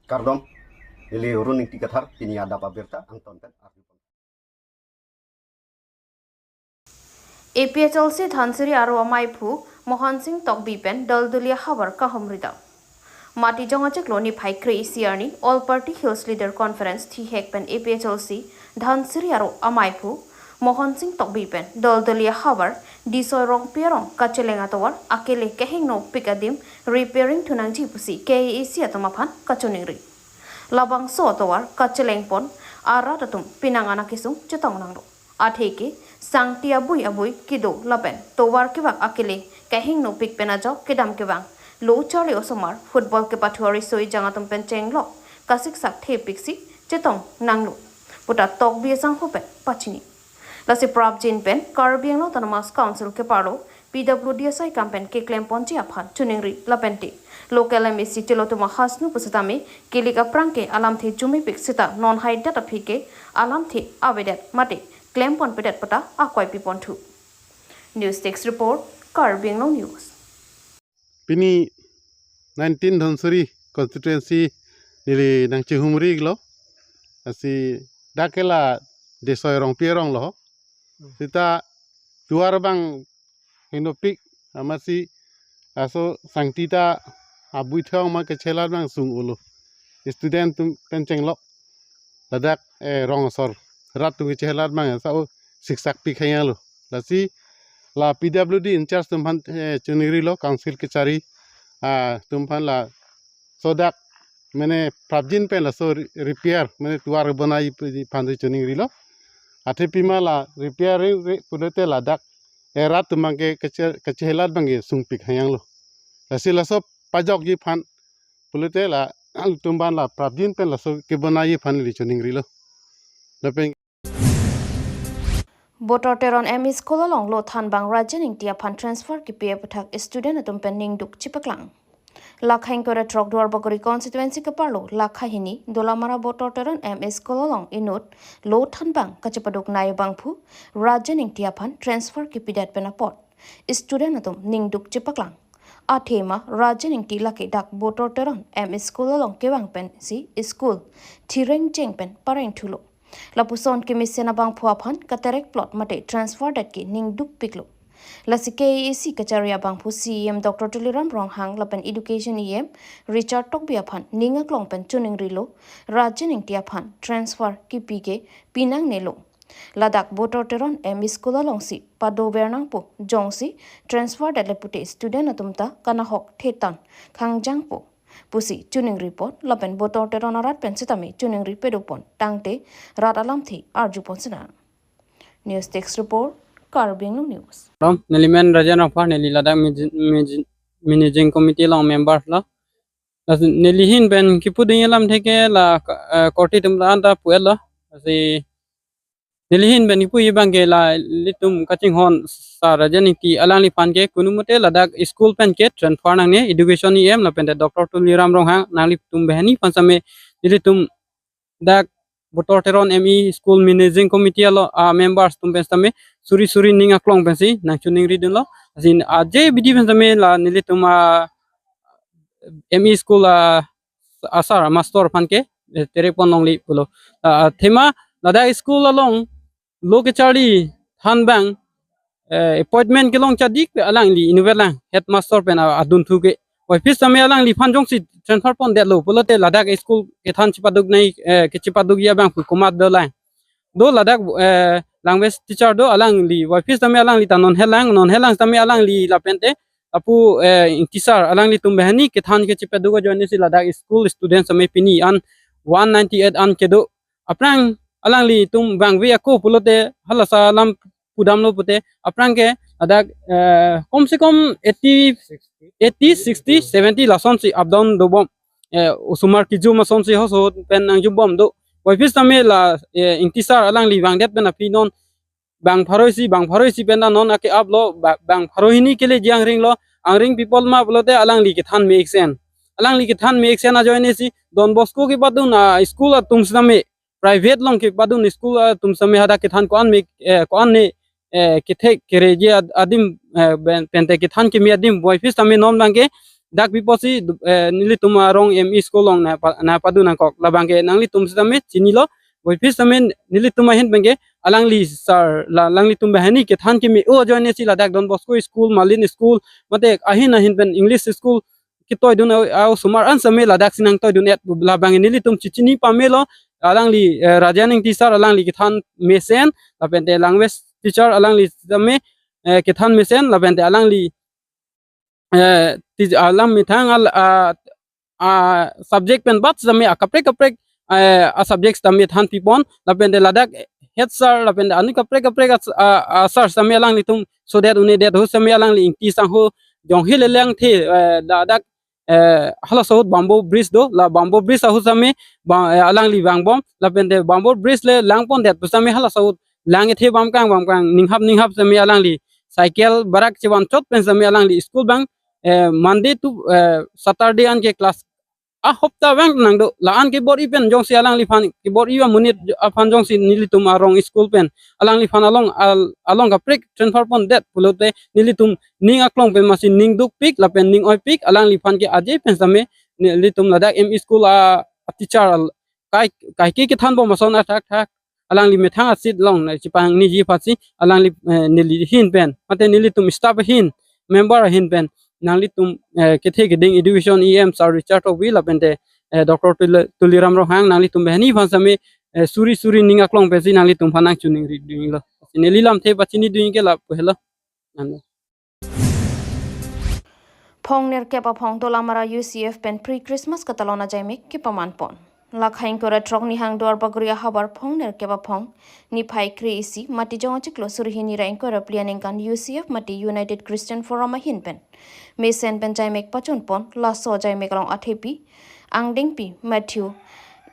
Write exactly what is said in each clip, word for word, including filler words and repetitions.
Kardom, neli Arun Ingti Kathar, pini adap abirta angton pen arju. A P H L C Dhansiri aro amaiphu Mohan Singh Tokbi pen doldoliya havar kahumri dam. Matijong achiklo niphai kre-isi arni All Party Hills Leader Conference thihek pen A P H L C Dhansiri aro amaiphu Mohan Singh Tokbi pen doldoliya havar Disoi Rongpi arong kacheleng atovar akele kehingnopik adim repairing thunangji pusi K A A C atum aphan kachiningri. Labangso atovar kachelengpon arat atum penang an akesung chetong nanglo. Atheke sangti abui abui kedo lapen tovar kevak akele kehingnopik pen ajok kedam kevang lo charli osomar football kepathu arisoi jang atum pen chenglok kasiksak thepiksi chetong nanglo puta Tokbi asangho pen pachini. Lasi prapjin pen Karbi Anglong Autonomous Council keparlo P W D asai kam pen keklemponji aphan chiningri lapente local M A C Tilottama Hasnu pusitame kelik aphrang ke alamthe chumipik sita non haidet aphi ke alamthe avedet mate klemponpedet puta akoi piponthu. News Desk Report, Karbi Anglong News. Pini nineteen Dhansiri constituency neli nangchihumri lo. Lasi dak ke la Disoi Rongpi arong lo. Sita tovar abang hingnopik amatsi laso sangti ta abui thong ma kachelar abang sung-olo. Student atum pen chenglok ladak, eh, rong asor rat atum kachelar abang sa-o siksakpik hang lo. Lasi la P W D in charge atum aphan, eh, chiningrilo, council kachari, ah, atum aphan laso dak mane prapjin pen laso re-, repair mane tovar bonai aphan chiningrilo. Athe pima la repair re, re pulote ladak, eh, rat atum abang ke kache-, kachelar abang ke sungpik hang lo. Lasi laso pajokji aphan pulote la atum aphan la prapjin pen laso kebonai aphan neli chiningrilo. Lapen Botor Teron M E School along lo thanbang Rajen Ingti aphan transfer kipi aputhak student atum pen ningduk chepaklang. Lakha ingkoi ra throk Duarbagori constituency keparlo Lakha hini Dolamara Botor Teron M E School along inut lo thanbang kachepaduk nai abangphu Rajen Ingti aphan transfer kipidet pen apot student atum ningduk chepaklang. Athema Rajen Ingti lake dak Botor Teron M E School along kevang pensi school thireng jeng pen pareng thulo. Lapuson kemesen abangphu aphan katerek plot mate transfer det ke ningdukpiklo. Lasi K A A C kachari abangphu C E M Doctor Tuliram Ronghang lapen Education E M Richard Tokbi aphan ning aklong pen chiningrilo, Rajen Ingti aphan transfer kipi ke pinangnelo. Ladak Botor Teron M E School alongsi pado ber nangpo, jongsi transfer det le pute student atum ta kanahok thetan khangjangpo pusi chiningripon lapen Botor Teron arat pen sitame chiningri pedopon tangte rat alamthe arjupon sinang. News Desk Report, Karbi Anglong News. Ram, neli men Rajen Rongphar, neli ladak miji-, miji-, managing committee along member lo. Lasi neli ahin pen kipudun alamthe ke la, eh, korte atum la anta pu-et lo. Lasi neli ahin pen kipuji abang ke la ilitum kachinghon Sir Rajen Ingti alangliphan ke kono mate ladak school pen ke transfer nangne, Education E M lapen te Doctor Tuliram Ronghang nanglitum banghini aphan sitame ilitum dak Botor Teron M E School Managing Committee along a members atum pen sitame suri suri ning aklong pensi nangchiningridunlo. Lasi aje abidi pen sitame la nelitum a M E School a, a sir, a master aphan ke, eh, terek pon longli pulo. Ah, athema ladak school along lo kacharli thanbang, eh, appointment kelong chadik pen alangli inutvet lang headmaster pen a-, adunthu ke. Voiphit sitame alangliphan jongsi transfer pondetlo pulote ladak school kethan chepaduk nai, eh, kechepadukji abangphu komat dolang. Do ladak, eh, language teacher do alangli, voiphit sitame alangli ta non helang, non helang sitame alangli lapen te lapu, eh, Ingti sir alanglitum banghini kethan kechepaduk ajoine si ladak school student sitame pini an one ninety-eight an kedo. Aphrang alanglitum bangve ako pulote halasa alam pudamlo pute aphrang ke ladak, eh, kom se kom eighty, eighty, sixty, seventy lasonsi up down dobom. Eh, osomar kejum asonsi hoso pen nangjubom do. Voiphit sitame la, eh, Ingti sir alangli vangdet pen aphi non bang pharo isi, bang pharo isi pen ta non ake-aplo, ba-, bang pharo hini keleji angringlo, angring pi apot ma pulote alangli kethan me-iksen. Alangli kethan me-iksen ajoine si Don Bosco kepadun a school atum sitame, private along kepadun school atum sitame hadak kethan ko-an me, eh, ko-an ne, eh, kethek kereji ad-, adim, eh, pen-, pen te kethan keme adim voiphit sitame non abang ke dak pipo si, eh, nelitum arong M E school along na pa-, na padu nangkok. Labang ke nanglitum sitame chinilo, puvoiphit sitame nelitum ahin pen ke alangli sir, la, alanglitum banghini kethan keme-o ajoine si ladak Don Bosco school, Malin school, mate ahin ahin pen English school ketoidun a, a osomar an sitame ladak si nangtoidun-et pu labang nelitum chichini pamelo. Alangli, eh, Rajen Ingti sir alangli kethan mesen, lapente language teacher alangli sitame, eh, kethan mesen, lapente alangli, eh, tij-, alam methang al, a, a subject pen bat sitame akaprek kaprek, eh, a subject sitame than pipon, lapente ladak head sir, lapente ani kaprek kaprek a, a, a sir sitame alanglitum sodet un-edet ahut sitame alangli Ingti sangho jonghe le lang the, eh, ladak, eh, halaso ahut bamboo bridge do, la bamboo bridge ahut sitame ba, eh, alangli vangbom, lapente bamboo bridge le langpondet pu sitame halaso ahut lang-ethe bamkang bamkang, ninghap ninghap sitame alangli cycle barak chevan chot pen sitame alangli school abang, eh, Monday to, eh, Saturday an ke class a hopta vang nangdo, la-an kebor-i pen jongsi alangliphan kebor-i amonit aphan jongsi nelitum arong school pen alangliphan along al-, along kaprek transfer pondet pulote nelitum ning aklong pen masi ning dukpik lapen ning oipik, alangliphan ke aje pen sitame nelitum ladak M E school a, a teacher al-, kai, kaike kethanbom ason athak thak alangli methang a seat along na chipangniji aphansi alangli, eh, neli ahin pen mate nelitum staff ahin, member ahin pen nanglitum, eh, kethe keding education E M sir Richard Tokbi lapente, eh, Doctor Tula-, Tuliram Ronghang nanglitum banghini aphan sitame, eh, suri suri ning aklong pensi nanglitum aphan nangchiningri dunlo. Neli lamthe pachini dun ke lapu helo. Ano. Phong nerkep aphong Dolamara U C F pen pre-Christmas katalon ajaimek kepaman pon. Lakhai ingkoi ra throk nihang Duarbagori ahavar phong nerkep aphong niphai kre-isi Matijong achiklo suri hini ra ingkoi ra phli aningkan U C F mate United Christian Forum ahin pen mesen pen jaimek pachun pon. Laso jaimek along athepi angdengpi Matthew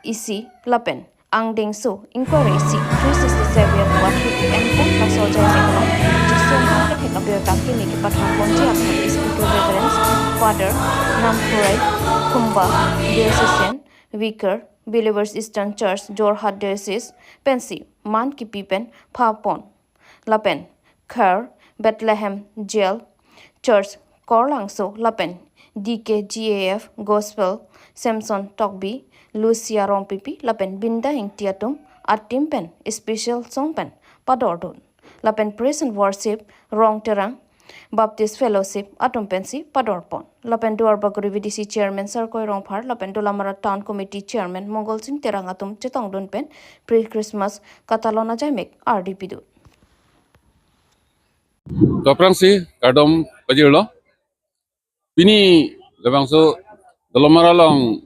isi lapen angdengso ingkoi ra isi Christ is the Savior pu athepi en pon. Laso jaimek along Jisu amen kethek abirta kimi kepathan ponji aphan Speaker Reverend Father Namkhurai Khumba, Diocesan Vicar, Believers Eastern Church Jorhat Diocese pensi man kipi pen pha pon. Lapen Kher Bethlehem Jail Church Korlangso lapen D K G A F Gospel Samson Tokbi, Lucia Rongpipi lapen Binda Ingti atum a-team pen special song pen padordun. Lapen Praise and Worship Rong Terang Baptist Fellowship atum pensi pador pon. Lapen Duarbagori V D C Chairman Sarkoi Rongphar lapen Dolamara Town Committee Chairman Mongol Sing Terang atum chetongdun pen pre-Christmas katalon ajaimek ardi pidun. Kaprangsi kardom pajirlo. Pini labangso Dolamara along,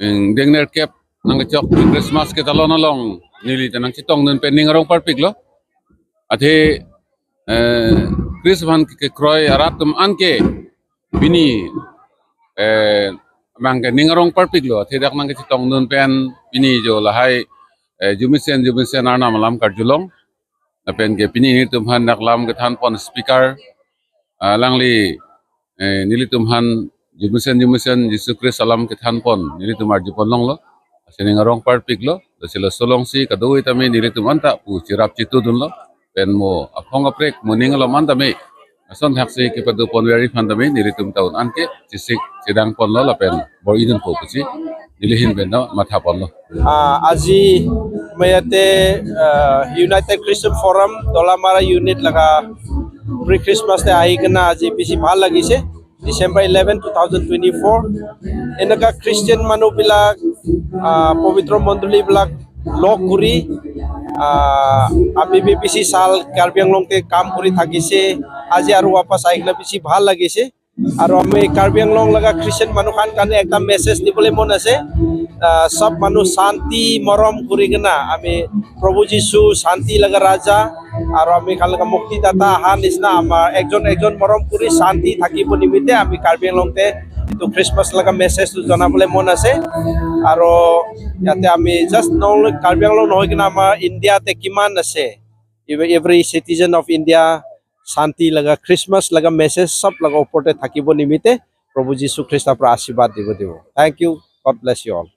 eh, deng nerkep nangkechok Christmas ketalon along neli ta nangchetongdun pen ning arong parpiklo. Athe, eh, Christ aphan kekroi arat atum anke pini, eh, abang ke ning arong parpiklo. Athe dak nangkechetongdun pen pini jo lahai, eh, jumisen jumisen arnam alam karjulong. Lapen ke pini nelitum aphan dak lam kethan pon speaker, ah, alangli, eh, nelitum aphan jumisen jumisen Jisu Christ alam kethan pon nelitum arju pon longlo. Lasi ning arong parpiklo, lasi laso alongsi kadokave tame nelitum anta pu cherap chetudunlo. Pen mo aphong kaprek mo ning alom an tame ason thaksi kepado ponver aphan tame nelitum ta un anke chesik chedang ponlo lapen bor-idunpo pusi neli ahin pen ta matha ponlo. Ah, আজি মই ইয়াতে, আহ, United Christian Forum Dolamara Unit laga pre-Christmas te ahi kena আজি বেছি ভাল লাগিছে। December eleven, two thousand twenty-four, এনেকা Christian মানুহবিলাক, আহ, পবিত্ৰ মণ্ডলীবিলাক লগ কৰি, আহ, আমি বেছি চাল কাৰ্বি আংলংতে কাম কৰি থাকিছে। আজি আৰু ৱাপাছ আহি কিনে বেছি ভাল লাগিছে। আৰু আমি কাৰ্বি আংলং লগা Christian মানুহ খান কাৰণে এটা মেছেজ দিবলৈ মন আছে। আহ, সব মানুহ শান্তি মৰম কৰি কিনা আমি প্ৰভু যীশু শান্তি লগা ৰাজা আৰু আমি খান লগা মুক্তিদাতা অহা নিচিনা আমাৰ একজন একজন মৰম কৰি শান্তি থাকিব নিমিত্তে আমি কাৰ্বি আংলংতে এইটো Christmas লগা মেছেজটো জনাবলৈ মন আছে। আৰু ইয়াতে আমি just only কাৰ্বি আংলং নহয় কিনা আমাৰ ইণ্ডিয়াতে কিমান আছে, every citizen of India শান্তি লগা Christmas লগা মেছেজ সব লগা ওপৰতে থাকিব নিমিত্তে প্ৰভু যীশু খ্ৰীষ্টৰ পৰা আশীৰ্বাদ দিব দিব। Thank you, God bless you all.